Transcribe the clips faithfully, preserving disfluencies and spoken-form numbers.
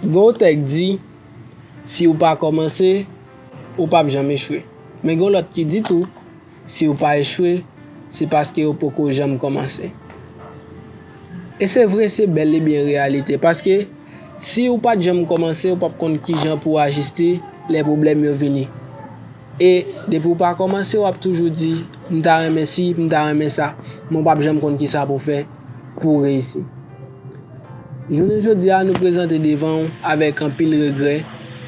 Gen yon tèks ki di, si w pa kòmanse, ou p ap janm echwe. Men gen yon lòt ki di tou, si w pa echwe, se paske w poko janm kòmanse. E se vre, se bèl e byen reyalite, paske si w pa t janm kòmanse, ou p ap konn kijan pou w ajiste lè pwoblèm yo vini. E depi w pa kòmanse, w ap toujou di, m ta renmen si, m ta renmen sa, men w p ap janm konn kisa pou w fè pou w reyisi. Jounen jodi a, nou prezante devan w avèk anpil regrè,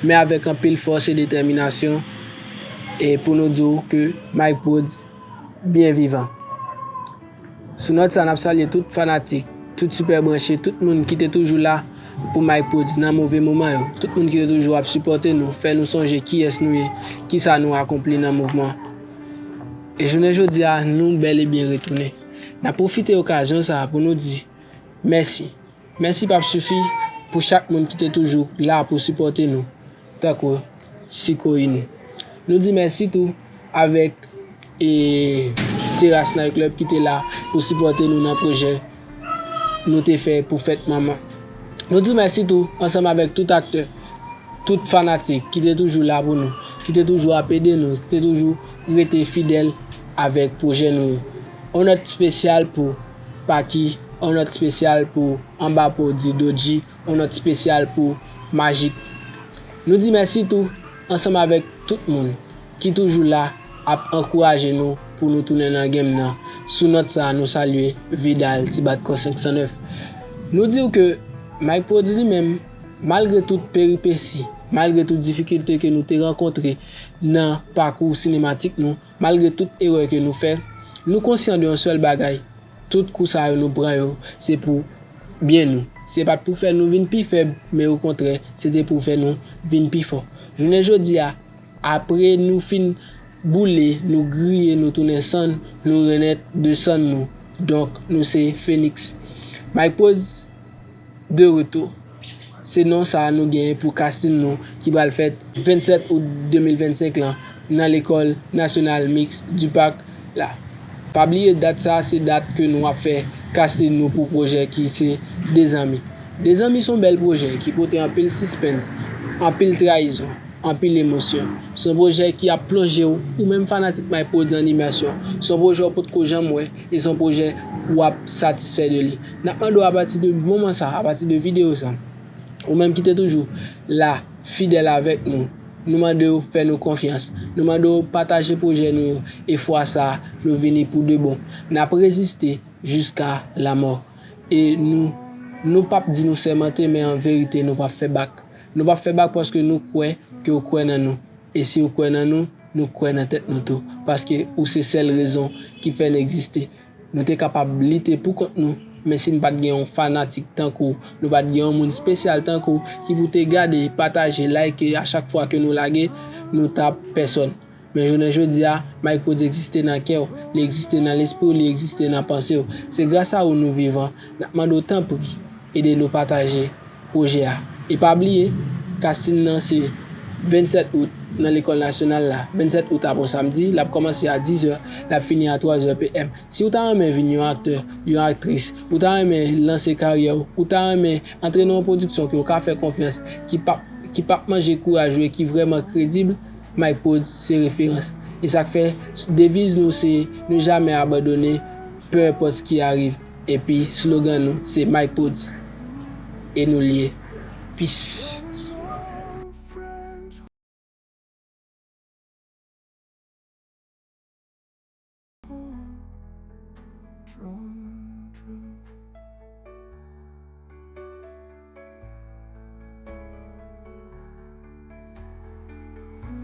men avèk anpil fòs e detèminasyon, e pou nou di w ke Mike Prodz byen vivan. Sou nòt sa, n ap salye tout fanatik, tout sipè branche, tout moun ki te toujou la pou Mike Prodz nan move moman yo, tout moun ki te toujou ap sipòte nou, fè nou sonje kiyès nou ye, kisa nou akonpli nan mouvman. E jounen jodi a, nou bèl e byen retounen. N ap pwofite okazyon sa a pou nou di mèsi. Mèsi p ap sifi pou chak moun ki te toujou la pou sipòte nou, tankou Sikoyin. Nou di mèsi tou avèk, e, Teras Night Club ki te la pou sipòte nou nan pwojè nou te fè pou fèt manman. Nou di mèsi tou ansanm avèk tout aktè, tout fanatik ki te toujou la pou nou, ki te toujou ap ede nou, ki te toujou rete fidèl avèk pwojè nou yo. On nòt espesyal pou Paki, on nòt espesyal pou Anba Po di Dodji, on nòt espesyal pou Majik. Nou di mèsi tou ansanm avèk tout moun ki toujou la ap ankouraje nou pou nou tounen nan game nan. Sou nòt sa a, nou salye Vidal Tibatkò senk san nèf. Nou di w ke Mike Prodz li menm, malgre tout peripesi, malgre tout difikilte ke nou te rankontre nan pakou sinematik nou, malgre tout erè ke nou fè, nou konsyan de yon sèl bagay, tout kou sa yo nou pran yo, se pou byen nou. Se pa t pou fè nou vin pi fèb, men okontrè, se te pou fè nou vin pi fò. Jounen jodi a, apre nou fin boule, nou griye, nou tounen sann, nou renèt de sann nou. Donk, nou se Feniks. Mike Prodz de retour. Se non sa a nou genyen pou casting nou ki pral fèt vennsèt out de mil vennsenk lan nan Lekòl Nasyonal Miks Dipak la. Pa bliye dat sa a, se dat ke nou ap fè casting nou pou pwojè ki se De Zanmi. De Zanmi se yon bèl pwojè ki pote anpil sispens, anpil trayizon, anpil emosyon. Se yon pwojè ki ap plonje w, ou menm fanatik Mike Prodz, an imèsyon. Se yon pwojè w potko janm wè, e se yon pwojè w ap satisfè de li. N ap mande w apati de moman sa, apati de videyo sa, ou menm ki te toujou la, fidèl avèk nou, nou mande w fè nou konfyans. Nou mande w pataje pwojè nou yo, e fwa sa a, nou vini pou de bon. N ap reziste jiska lamò. E nou, nou p ap di nou sèmante, men an verite, nou p ap fè bak. Nou p ap fè bak paske nou kwè ke w kwè nan nou. E si w kwè nan nou, nou kwè nan tèt nou tou. Paske ou se sèl rezon ki fè n egziste. Nou te kapab lite pou kont nou, men si n pa t gen yon fanatik tankou w, nou pa t gen yon moun espesyal tankou w ki pou te gade, pataje, like a chak fwa ke nou lage, nou t ap pèsòn. Men jounen jodi a, Mike Prodz egziste nan kè w, li egziste nan lespri w, li egziste nan panse w. Se gras a ou nou vivan. N ap mande w tanpri, ede nou pataje pwojè a. E pa bliye, casting nan se vennsèt out nan Lekòl Nasyonal la. Vennsèt out ap yon samdi, l ap kòmanse a diz è, l ap fini a twa zè p m. Si w ta renmen vin yon aktè, yon aktris, ou ta renmen lanse karyè w, ou ta renmen antre nan yon pwodiksyon ke w ka fè konfyans, ki p ap, ki p ap manje kouraj ou e ki vrèman kredib, Mike Prodz se referans. E sa k fè deviz nou se ne jamais abandonner, peu importe ce qui arrive. Epi slogan nou se Mike Prodz. E nou l ye. Peace.